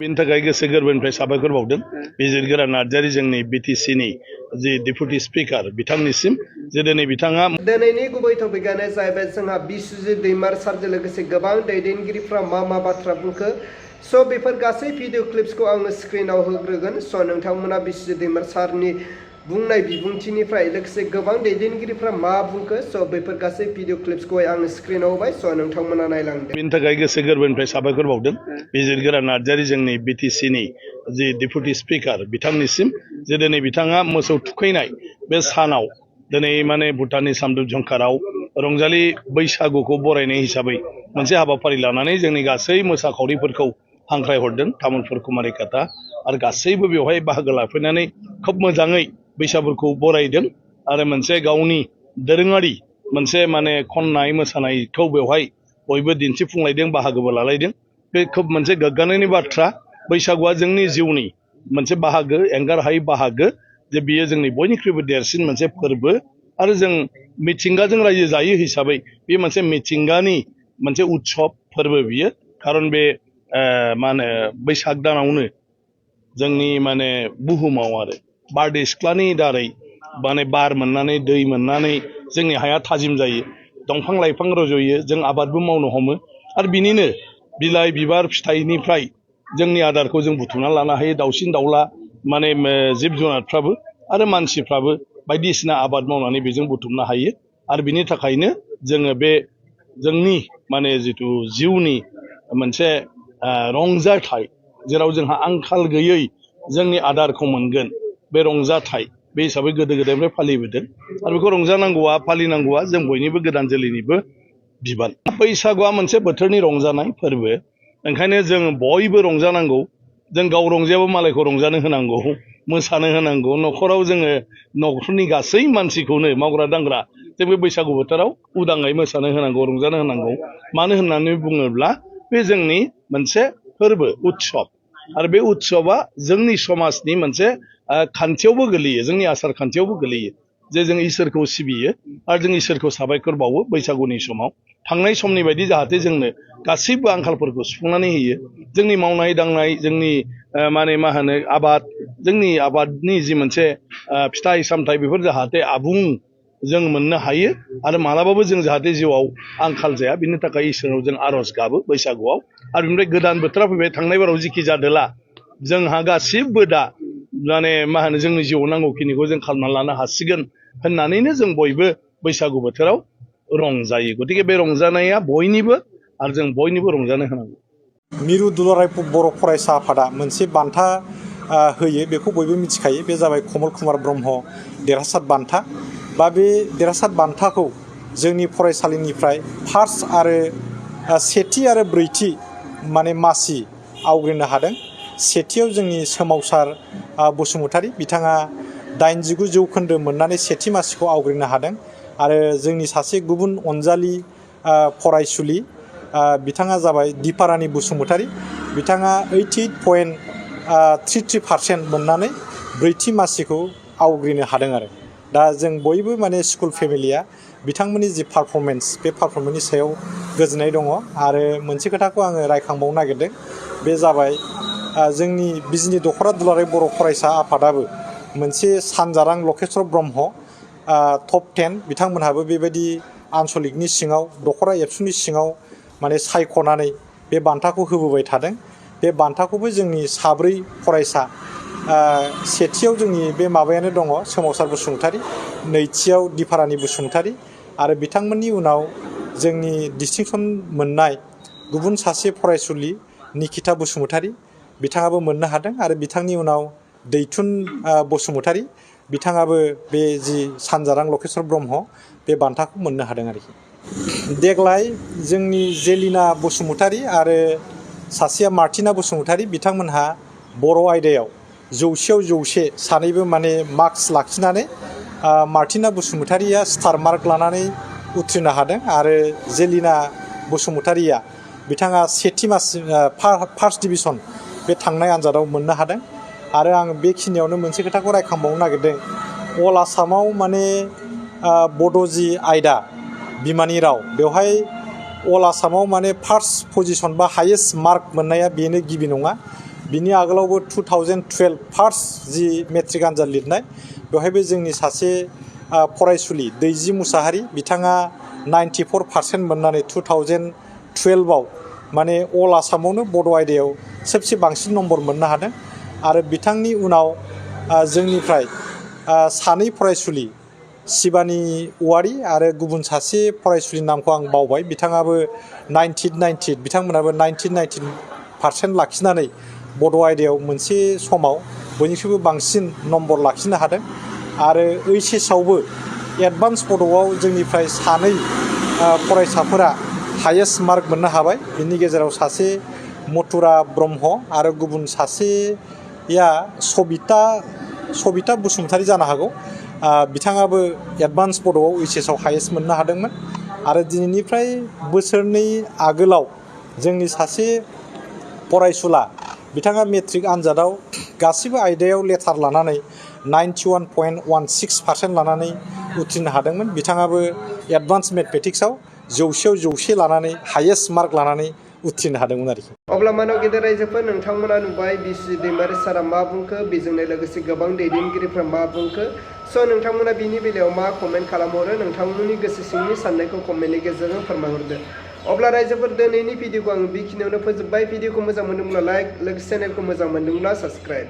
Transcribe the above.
बेनि थाखाय गोसो गोरबोनिफ्राय साबायखर बावदों बिजिरगोरा नार्जारी जोंनि बिटिसिनि जि डेपुटि स्पिकार बिथांनिसिम जे दिनै बिथाङा दिनैनि गुबै टपिकआनो जाहैबाय जोंहा बिस्वजित दैमार सारजों लोगोसे गोबां दैदेनगिरिफ्रा मा बाथ्रा बुंखो स' बेफोर गासै भिडिअ क्लिप्सखौ आङो स्क्रिनाव होग्रोगोन स' नोंथांमोना बिस्वजित दैमार सारनि बुंनाय बिबुंथिनिफ्राय लोगोसे गोबां दैदेनगिरिफ्रा मा बुंखो स' बेफोर गासै भिडिअ क्लिप्सखौहाय आङो स्क्रिनाव होबाय स' नोंथांमोना नायलांदो। बेनि थाखाय गोसो गोरबोनिफ्राय साबायखर बावदों बिजिरगोरा नार्जारी जोंनि बिटिसिनि जि डेपुटि स्पिकार बिथांनिसिम जे दिनै बिथाङा मोसौ थुखैनाय बे सानाव दिनै माने भुटाननि सामदुप झंखाराव रंजालि बैसागुखौ बरायनाय हिसाबै मोनसे हाबाफारि लानानै जोंनि गासै मोसाखावरिफोरखौ हांख्रायहरदों तामुलपुर कुमारि काटा आरो गासैबो बेवहाय बाहागो लाफैनानै खोब मोजाङै बैसागुखौ बरायदों आरो मोनसे गावनि दोरोङारि मोनसे माने खननाय मोसानायखौ बेवहाय बयबो दिन्थिफुंलायदों बाहागोबो लालायदों बे खोब मोनसे गोग्गानायनि बाथ्रा बैसागुआ जोंनि जिउनि मोनसे बाहागो एंगार हायै बाहागो जे बियो जोंनि बयनिख्रुइबो देरसिन मोनसे फोरबो आरो जों मिथिंगाजों रायजो जायो हिसाबै बे मोनसे मिथिंगानि मोनसे उत्सब फोरबो बियो खारन बे मा होनो बैसाग दानावनो जोंनि माने बुहुमाव आरो बारदै सिख्लानि दारै माने बार मोननानै दै मोननानै जोंनि हाया थाजिम जायो दंफां लाइफां रज'यो जों आबादबो मावनो हमो आरो बिनिनो बिलाइ बिबार फिथाइनिफ्राय जोंनि आदारखौ जों बुथुमना लानो हायो दाउसिन दाउला माने जिब जुनारफ्राबो आरो मानसिफ्राबो बायदिसिना आबाद मावनानै बेजों बुथुमनो हायो आरो बिनि थाखायनो जोङो बे जोंनि माने जिथु जिउनि मोनसे रंजाथाइ जेराव जोंहा आंखाल गैयै जोंनि आदारखौ मोनगोन बे रंजाथाइ बे हिसाबै गोदो गोदायनिफ्राय फालिबोदों आरो बेखौ रंजानांगौआ फालिनांगौआ जों बयनिबो गोदान जोलैनिबो बिबान बैसागुआ मोनसे बोथोरनि रंजानाय फोरबो ओंखायनो जों बयबो रंजानांगौ जों गाव रंजायाबो मालायखौ रंजानो होनांगौ मोसानो होनांगौ न'खराव जोङो न'खरनि गासै मानसिखौनो मावग्रा दांग्रा जों बे बैसागु बोथोराव उदाङै मोसानो होनांगौ रंजानो होनांगौ मानो होननानै बुङोब्ला बे जोंनि मोनसे फोरबो उत्सब आरो बे उत्सबा जोंनि समाजनि मोनसे खान्थियावबो गोलैयो जोंनि आसार खान्थियावबो गोलैयो जे जों इसोरखौ सिबियो आरो जों इसोरखौ साबायखर बावो बैसागुनि समाव थांनाय समनि बायदि जाहाथे जोंनो गासैबो आंखालफोरखौ सुफुंनानै होयो जोंनि मावनाय दांनाय जोंनि माने मा होनो आबाद जोंनि आबादनि जि मोनसे फिथाइ सामथाइ बेफोर जाहाथे आबुं जों मोननो हायो आरो मालाबाबो जों जाहाथे जिउआव आंखाल जाया बिनि थाखाय इसोरनाव जों आर'ज गाबो बैसागुआव आरो बेनिफ्राय गोदान बोथोरा फैबाय थांनाय बाराव जिखि जादोला जोंहा गासिबो दा माने मा होनो जोंनि जिउआव नांगौखिनिखौ जों खालामना लानो हासिगोन होननानैनो जों बयबो बैसागु बोथोराव रंजायो गतिके बे रंजानाया बयनिबो आरो जों बयनिबो रंजानो होनांगौ। मिरु दुलाराय बर' फरायसा आफादा मोनसे बान्था होयो बेखौ बयबो मिथिखायो बे जाबाय कमल कुमार ब्रह्म देरहासार बान्था बा बे देरहासार बान्थाखौ जोंनि फरायसालिनिफ्राय फार्स्ट आरो सेथि आरो ब्रैथि माने मासि आवग्रिनो हादों सेथियाव जोंनि सोमावसार बसुमतारी बिथाङा 89 जौखोन्दो मोननानै सेथि मासिखौ आवग्रिनो हादों आरो जोंनि सासे गुबुन अनजालि फरायसुलि बिथाङा जाबाय दिपारानि बसुमतारी बिथाङा 88.33% मोननानै ब्रैथि मासिखौ आवग्रिनो हादों आरो दा जों बयबो माने स्कुल फेमिलिया बिथांमोननि जि पारफरमेन्स बे पारफरमेन्सनि सायाव गोजोननाय दङ आरो मोनसे खोथाखौ आङो रायखांबावनो नागिरदों बे जाबाय जोंनि बिजनि दख'रा दुलाराय बर' फरायसा आफादाबो मोनसे सानजारां लकेश्वर ब्रह्म टप 10 बिथांमोनहाबो बेबायदि आनसलिकनि सिङाव दख'रा एबसुनि सिङाव माने सायख'नानै बे बान्थाखौ होबोबाय थादों बे बान्थाखौबो जोंनि साब्रै फरायसा सेथियाव जोंनि बे माबायानो दङ सोमावसार बसुमतारी नैथियाव दिपारानि बसुमतारी आरो बिथांमोननि उनाव जोंनि डिस्टिंसन मोननाय गुबुन सासे फरायसुलि निकिता बसुमतारी बिथाङाबो मोननो हादों आरो बिथांनि उनाव दैथुन बसुमतारी बिथाङाबो बे जि सानजारां लकेश्वर ब्रह्म बे बान्थाखौ मोननो हादों आरोखि देग्लाय जोंनि जेलिना बसुमतारी आरो सासेया मार्टिना बसुमतारी बिथांमोनहा बर' आयदायाव 100आव 100 सानैबो माने मार्क्स लाखिनानै मार्टिना बसुमतारीया स्टार मार्क लानानै उथ्रिनो हादों आरो जेलिना बसुमतारीया बिथाङा सेथि मास फार्स्ट डिभिजन बे थांनाय आन्जादाव मोननो हादों आरो आं बेखिनियावनो मोनसे खोथाखौ रायखांबावनो नागिरदों अल आसामाव माने बड'जि आयदा बिमानि राव बेवहाय अल आसामाव माने फार्स्ट पजिशन बा हाइएस्ट मार्क मोननाया बेनो गिबि नङा बिनि आगोलावबो 2012 फार्स्ट जि मेट्रिक आनजाद लिरनाय बेवहायबो जोंनि सासे फरायसुलि दैजि मुसाहारि बिथाङा 94% मोननानै 2012आव माने अल आसामावनो बड' आयदायाव सबसे बांसिन नम्बर मोननो हादों आरो बिथांनि उनाव जोंनिफ्राय सानै फरायसुलि शिबानी औवारी आरो गुबुन सासे फरायसुलिनि नामखौ आं बावबाय बिथाङाबो 1990 बिथांमोनाबो 19% लाखिनानै बड' आयदायाव मोनसे समाव बयनिख्रुइबो बांसिन नम्बर लाखिनो हादों आरो ओइचएसआवबो एडभान्स बड'आव जोंनिफ्राय सानै फरायसाफोरा हायेस्ट मार्क मोननो हाबाय बिनि गेजेराव सासे मथुरा ब्रह्म आरो गुबुन सासेया सबिता बसुमतारी जानो हागौ बिथाङाबो एडभान्स बड'आव ओइचएसआव हायेस्ट मोननो हादोंमोन आरो दिनैनिफ्राय बोसोरनै आगोलाव जोंनि सासे फरायसुला बिथाङा मेट्रिक आनजादाव गासिबो आयदायाव लेटार लानानै 91.16% लानानै उथ्रिनो हादोंमोन बिथाङाबो एडभान्स मेथमेटिक्सआव 100आव 100 लानानै हायेस्ट मार्क लानानै उथ्रिनो हादोंमोन आरोखि अब्ला मानव गेदेर रायजोफोर नोंथांमोना नुबाय बिसि दैमारि सारा मा बुंखो बेजोंनो लोगोसे गोबां दैदेनगिरिफ्रा मा बुंखो स' नोंथांमोना बिनि बेलायाव मा कमेन्ट खालामहरो नोंथांमोननि गोसो सिंनि साननायखौ कमेन्टनि गेजेरजों फोरमायहरदो अब्ला रायजोफोर दिनैनि भिडिअखौ आं बेखिनियावनो फोजोबबाय भिडिअखौ मोजां मोनदोंब्ला लाइक लोगोसे चेनेलखौ मोजां मोनदोंब्ला साबस्क्राइब